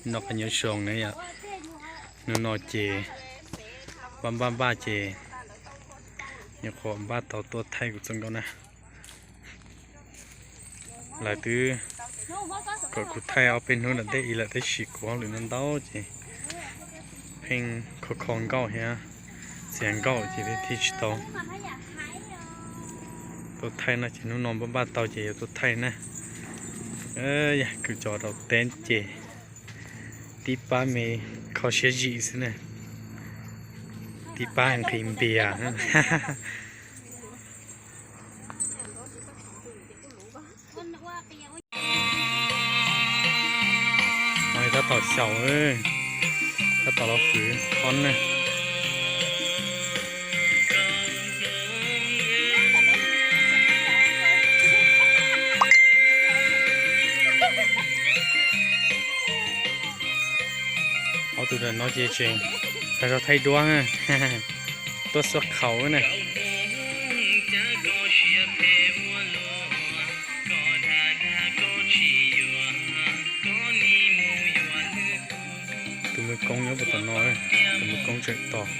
Noj qab nyob zoo na yom. Hnub no ces npaj npaj npaj ces nyuam qhuav npaj tau tuaj thaij kuv txoj nkauj na. Lawv twb kom kuv thaij ob peb hnub nram ntej ib lawm tab sis kuv hauj lwm ntau ntau ces pheej kho kho nkauj thiab txiav nkauj ces thiaj tsis tau tuaj thaij no ces hnub no npaj npaj tau ces yuav tuaj thaij na. Yog kwv cov rau teb ces tib pab me kho siab zim xwb na, tib pab nqhis npias. Tab tom xyaum, tab tom los fwv qhob na. Ob tug no ces tseem tag zog thaij duab, tuaj xuab qhaus na. Tus mwv koob nyob puag tom no, tus mwv koob tseem tos.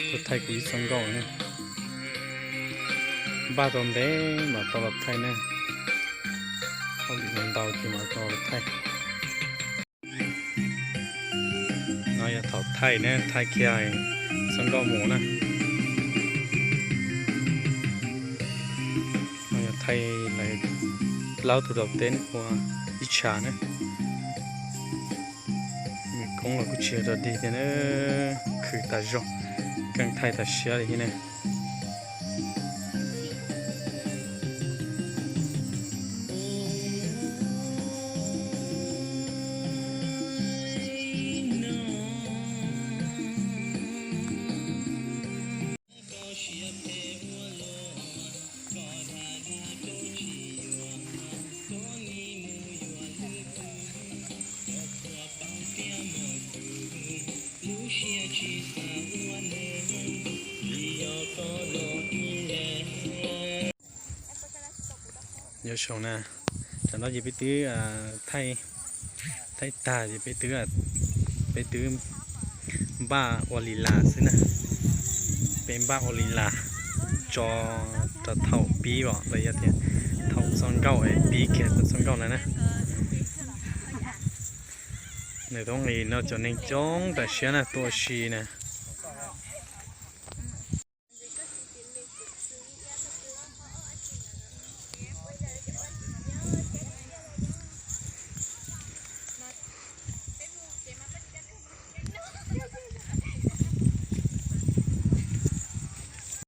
Tuaj thaij kuv ib txoj nkauj ne. Npaj tau ntev mas tau los thaij ne. Hauj lwm ntau ces mas tau los thaij. No yog thaum thaij ne, thaij kiag txoj nkauj mus na. No yog thaij lawv plaub tug rau teb ua ib tshav na. Mwv koob los kuj tsis yog dog dig tiag na, khwv tas zog, keej thaij tas siab li thiab ne. Nyob zoo na, tam no ces peb twb thaij tag ces peb twb, peb twb npaj ua li las xwb na. Peb npaj ua li las tso rau thaum pib os, los yog tias thaum txoj nkauj es pib kiag txoj nkauj lawm na. Nws toob li no cov neeg coob tas siab na tuaj ua si na.